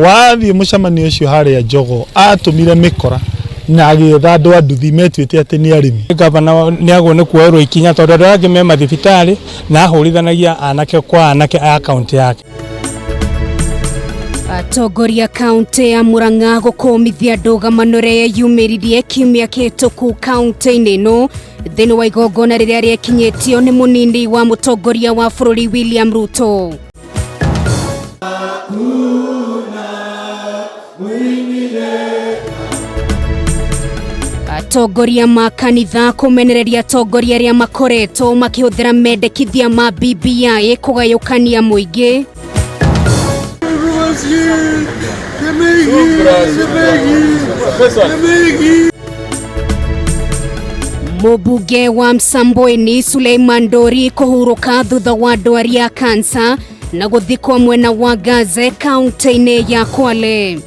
Wathiĩ mũcemanio ũcio harĩa Jogoo atũmire mĩkora na agĩetha andũ a nduthi metuĩte atĩ nĩ arĩmi. Gavana nĩ agwo nĩ kuoerwo ikinya tondũ andũ arĩa angĩ me mathibitarĩ na ahũrithanagia anake kwa anake a kaunti yake. Atongoria kaunti ya Murang'a gũkũmithia ndũgamano ĩrĩa yeyumĩririe kiumia kĩhĩtũku kaunti-inĩ ĩno thĩinĩ wa igongona rĩrĩa rĩekinyĩtio nĩ mũnini wa mũtongoria wa bũrũri William Ruto. Atongoria ma kanitha kũmenereria atongoria arĩa makoretwo makĩhũthĩra mendekithia ma BBI kũgayũkania mũingĩ. Mũmbunge wa Msambweni Suleiman Ndori kũhurũka thutha wa ndwari ya kansa na gũthikwo mwena wa Gaze kaunti-inĩ ya Kwale.